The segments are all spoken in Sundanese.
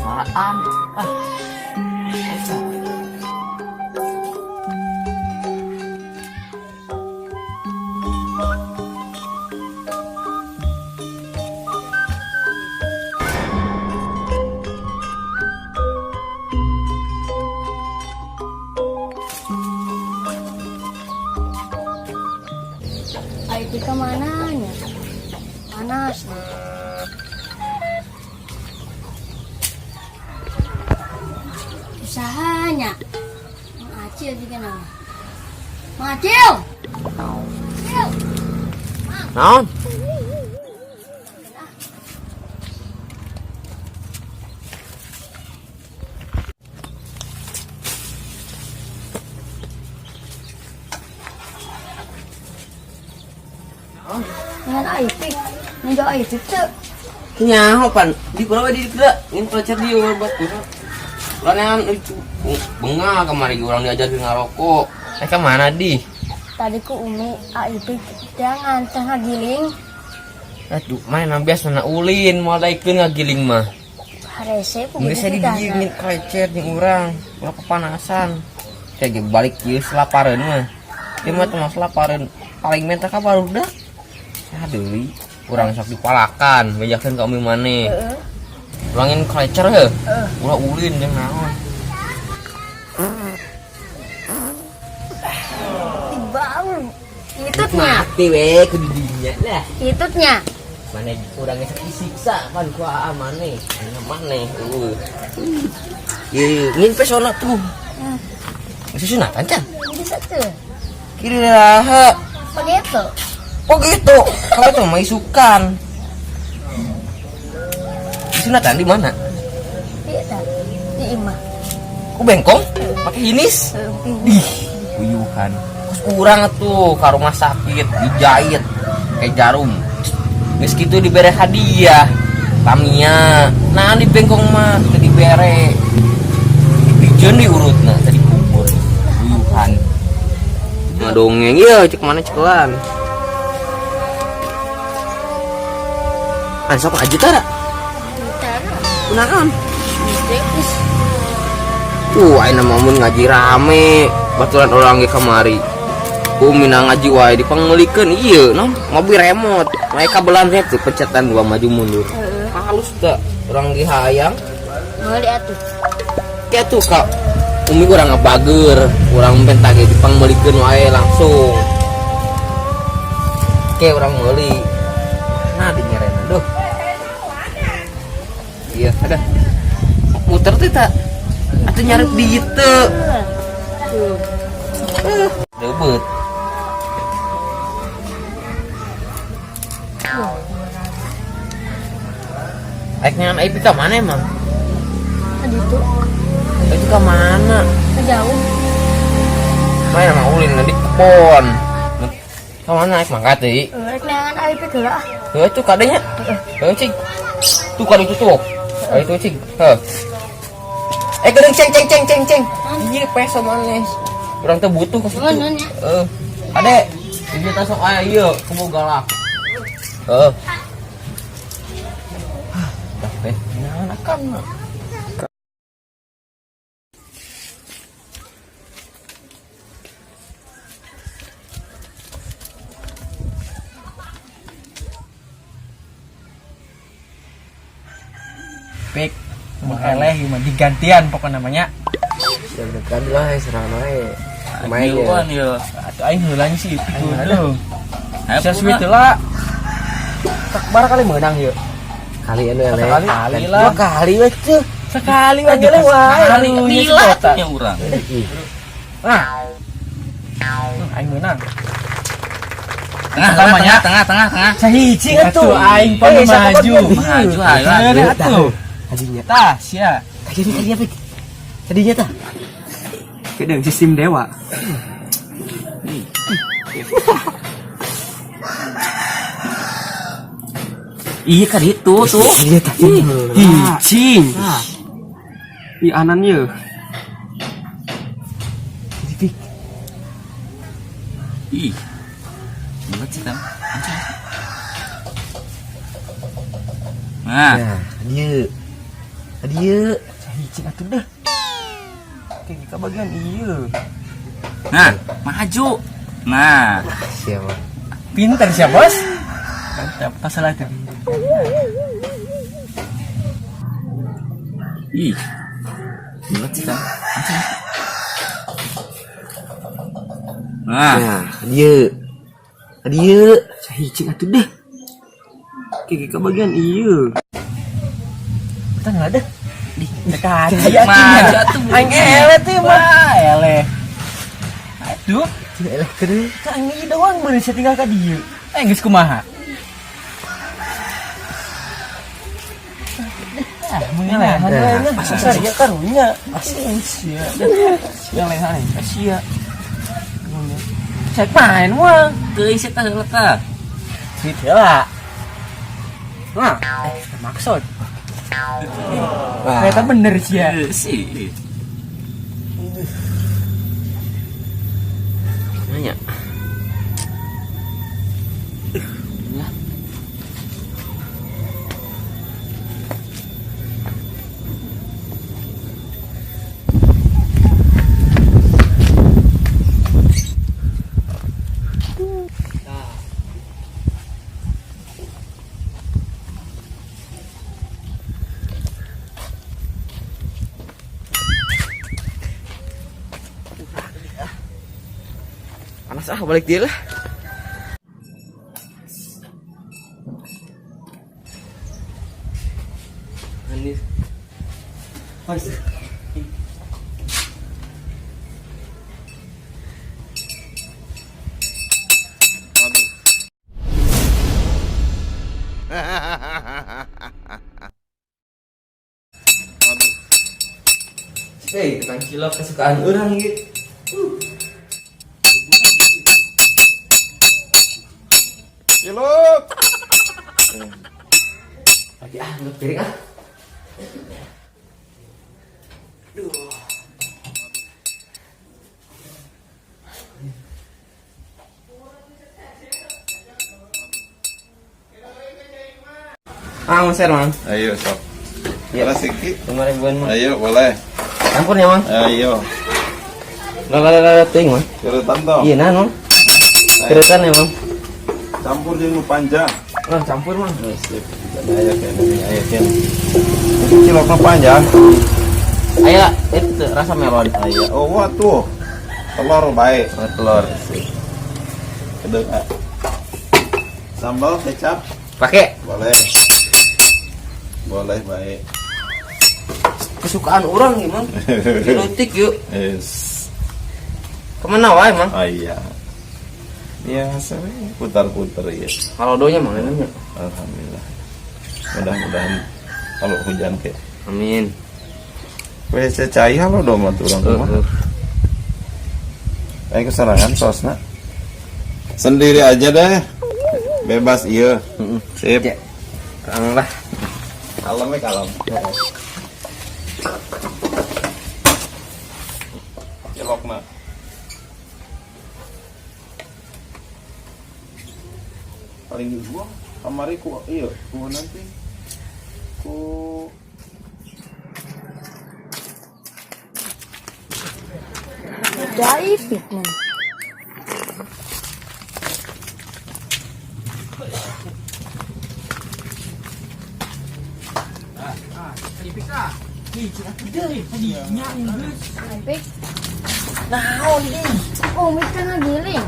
Suaraan. Ah. Ai ka mananya? Panas nih. Usahanya. Mang Acil juga nama. Mang Acil. Acil. Naon? Dengan Aipik. Nunggu Aipik tuh. Nyaho pan, di kurang di tidak, ingin pelajar di buat kurang. Urang itu bengal kemarin urang diajarin ngarokok. Eh kemana di? Tadi ku Umi Aipik dia nganter ngagiling. Aduh, mana biasa na ulin, mau daikeun ngagiling mah. Harese ku Nggak saya digigit krecet nih urang, urang kepanasan. Saya ge balik kieu selapareun mah. Dia mah teu selapareun, paling minta ka barudak. Aduh, urang sok dipalakan, bejakeun ka umi maneh. Heeh. Urangin krecer heuh. Heeh. Ulah ulin jeung naon. Bau. Itutnya. Mati we ku di dinya lah. Itutnya. Maneh urang geus disiksa pan ku aa maneh. Aya maneh eueuh. Ye, ngin pesona tuh. Geus sunatan can? Bisa tuh. Kiri lah. Begitu. Oh gitu. Kalau itu mah isukan. Sunatan di mana? Iya tak. Di imah. Ku bengkong? Pakai hinis? Heeh. Ih, uyuhan. Terus urang tuh ke rumah sakit dijahit kayak jarum. Geus kitu dibere hadiah. Tamiya. Nah di bengkong mah teu dibere. Dipijeun diurutna teu dikubur. Uyuhan. Ngadongeng ieu cek mana cekelan. Ah, sok aja tara. Tara. Kunaon? Mistis. Tuh, ayeuna mah mun ngaji rame, baturan orang ge kamari. Umi na ngaji wae dipangmeulikeun ieu non, mobil remote. Mereka belan tuh pencetan dua maju mundur. Heeh. Halus teh, urang ge hayang. Meuli atuh. Kayak tuh kak, Umi urang ngebager, urang minta ge dipangmeulikeun wae langsung. Oke, urang meuli. Nah, di nyerena duh. Iya, ada. Muter teh tak? Atau nyarep di itu. Tuh. Debet. Aiknya aib ka mana emang? Tadi tuh Itu ka mana? jauh. Mana emang ulin di kebon. Ka mana aik mangkat deui? Rek neangan Aipik heula ah. Heuh itu kadenya. Heuh cing. Tuh kadu itu tuh. Heuh itu cing. Heuh. Eh geuning ceng ceng ceng ceng ceng. Iya peso maneh. Urang teh butuh ke situ. Nuhun ya. Heeh. Ade, ieu teh sok aya ieu kubu galak. Heeh. Dah teh, naon akan. Pik, mau eleh mah digantian pokoknya namanya. Deg-degan lah serang wae. Main ya. ya. Atuh aing heula sih itu tuh. Ayo Bisa suit heula. Takbar kali menang yuk. Kali anu eleh. Sekali kali lah. Dua kali we tuh. Sekali wae eleh wae. Sekali Aduh, ieu gila kota. nya urang. Nah. Aing menang. Tengah, Pertama, tengah, ya. tengah, tengah, tengah. Sahiji atuh aing pan Eh, siapa maju. bagian? Maju ayo Bener atuh. atuh. Tadinya. Tah, sia. Tadinya tadinya Pik. Tadinya tah. Kedeng sistem dewa. Iya kan itu tuh. Tadinya tah. Hicing. Ih anan ye. Ipik. Ih. Belet sih, Tam. Nah, Nah, dieu. Dieu. Sahiji atuh deh. Kayak ka bagian ieu. Nah, maju. Nah, Siapa? Pinter sih, Bos. Mantap, masalah itu. Ih. Belet sih, Tam. Nah, Nah, dieu. Dieu. Sahiji atuh deh. Kayak ka bagian ieu. Kita nggak ada. Di dekat. Maju atuh. Aing eleh tuh mah. Eleh. Aduh, Eleh keun. ka aing ieu doang bener saya tinggal ka dieu. Eh geus kumaha? Ah, mengelehan we nya. Asar ya karunya. Sia. Sia lehan sia. Cek main mah. Teuing sih tah heula tah. Duit heula. Nah, maksud. Wah. Ternyata bener sih ya. Eh, sih. Nanya. Panas ah, balik dia lah. Ini. Hei, tukang cilok kesukaan orang gitu. Cilok. Lagi ah, nggak piring ah. Duh. Ah, Mas Herman. Ayo sok. Ya. Boleh Siki? 5 ribuan, Mang. Ayo boleh. Campur ya, Mang. Ayo. Lah ting, Mang. Keretan toh. Iya, nah, Mang. Keretan ya, Mang. Campur jeung nu panjang. Ah, campur, Mang. Sip. Ayo kene, ayo kene. Ini cilokna panjang. Ayo, itu rasa melon. Ayo. Oh, wah tuh. Telur baik. Oh, telur. Sip. Kedeng ah. Sambal kecap Pakai boleh. Boleh baik. Kesukaan orang nih, Mang. Dilutik yuk. Yes. Kemana wae, Mang? Ah iya. Biasa we, putar-putar ya. Kalau donya, Mang, ini. Alhamdulillah. Mudah-mudahan kalau hujan kayak Amin. WC cai halo dong mah urang rumah. Ayo keserangan sosna. Sendiri aja deh. Bebas iya. Sip. Ya. Kang lah. Kalem ya kalem. Cilokna. Paling dibuang kamari ku iya ku nanti ku Jaipik man. Ipik. Naon ih? Umi kan ngegiling.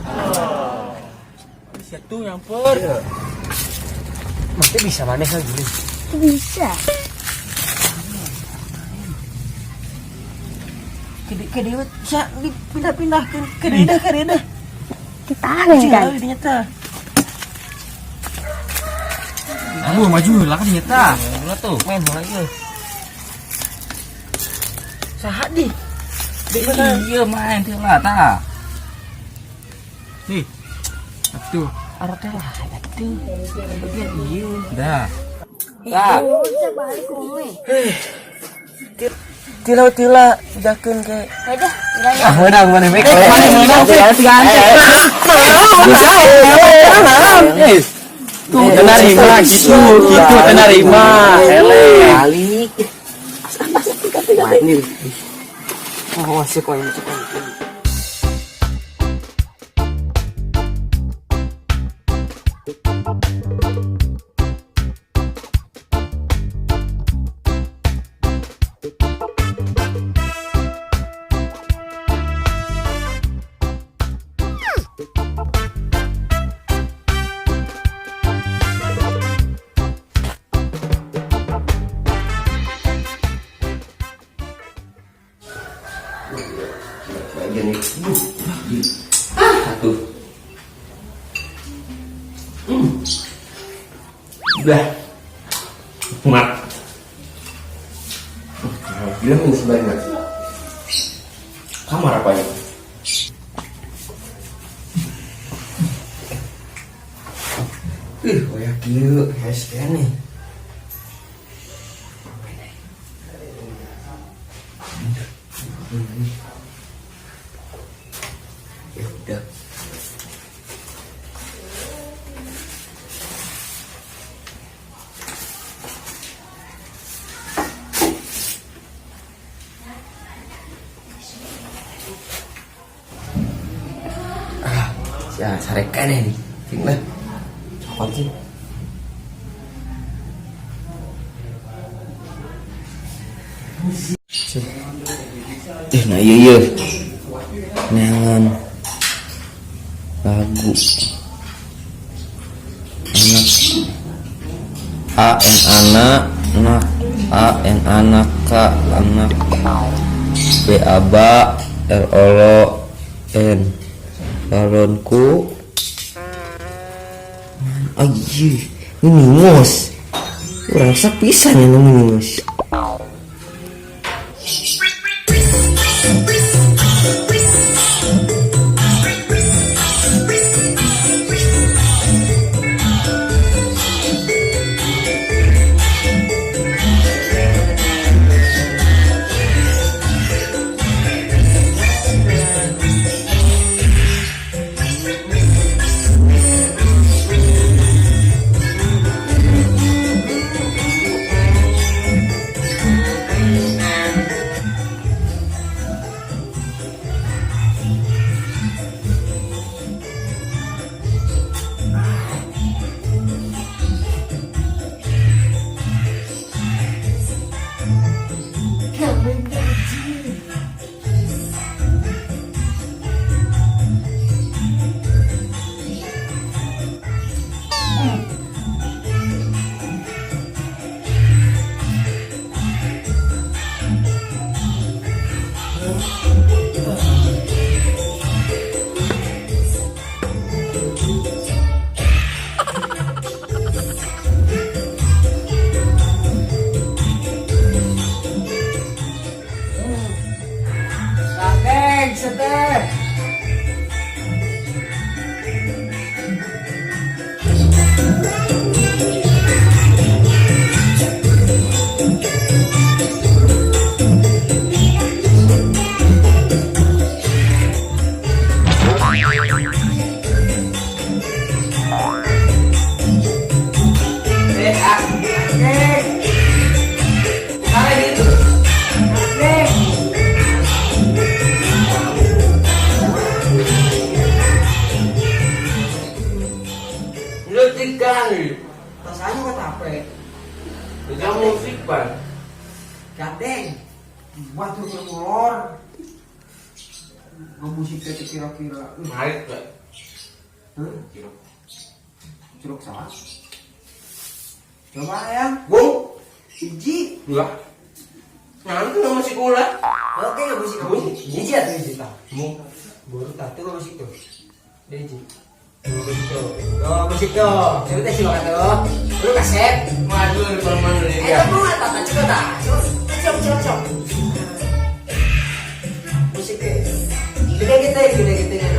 Bisa tuh nyamper. Maksudnya bisa maneh lagi. Bisa. Kede kede bisa dipindah-pindahkan ke deda ke deda. Ditahan kan. Ternyata. Kamu maju lah kan nyata. Lah tuh. Main bola ieu. Saha di? Iya main tuh lah tah. Nih. Atuh. Arotnya lah atuh. Bagian ieu. Dah. Itu bisa balik Umi. Tila tila jakeun ke. Udah, udah. Ah, menang mana mek. Menang Tuh tenarima gitu, gitu tenarima. Ele. Balik. Oh, sih kok ini kok. Satu. Udah. Mak. Gila ini sebenarnya. Kamar apa ya? Ih, oya kieu hes nih. Ya udah. Ya, sarekan nih. Cing lah. Cokot sih. Nah iya iya. Neangan lagu anak A N anak anak A N anak K anak B aba R olo N balonku. Ah iya, ini mos urang pisan ya ini mos. Sakeng seteh. Lu tiga nih. Rasanya kok tape. Tiga musik bang. Gandeng. Buat tuh ulor. Ngemusik teh kira-kira. Menarik gak? Hah? Curug salah. Coba ya. Bu, Hiji. dua. Nanti nggak musik ulah. Oke, nggak musik, nggak musik. Hiji atau hiji tah? Bu, Baru tah tuh nggak musik tuh. Dia hiji. Tuh musik tuh. Tuh musik tuh. Coba teh silakan tuh. Lu kaset. Maju di mana Eh, ya? kamu nggak tak coba tak. Coba, coba, coba. Musiknya. Gede gitu, gede gitu ya.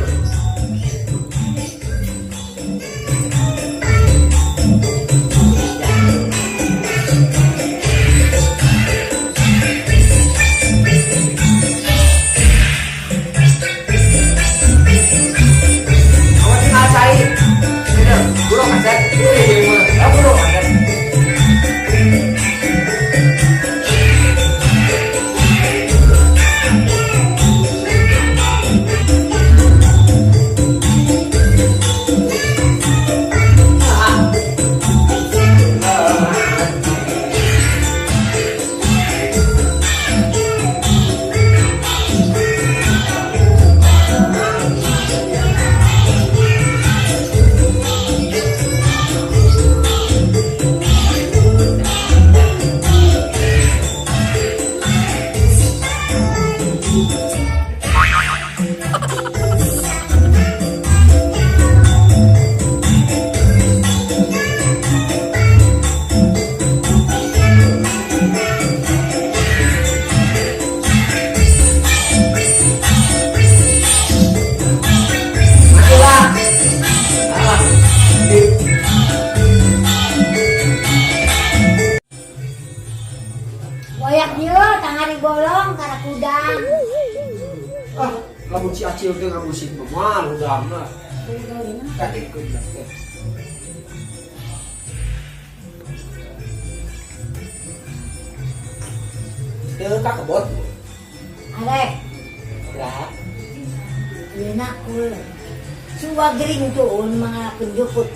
Moal udah mah. Kadengkeun teh. Teu ka kebon. Arek, Ya. yun na ko. Suwagring doon mga penjukut.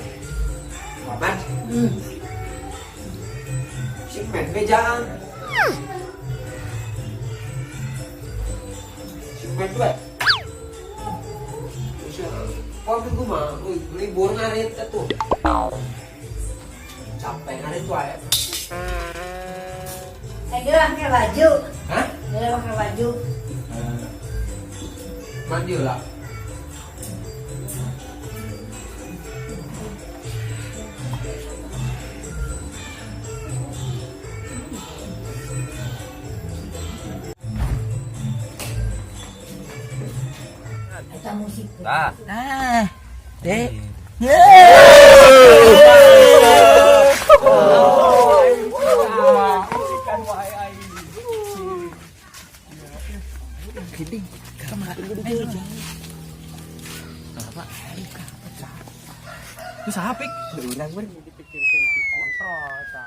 Paman, Hmm. sing men bejaan. Sing men we. Kau minggu mah, libur ngarit tuh. Capek ngarit wae. Eh, dia pakai baju. Hah? Dia pakai baju. Mandi lah. Eta musik. Tah. Ah, Dek. Itu siapa, Pik? Urang ber. Kontrol eta.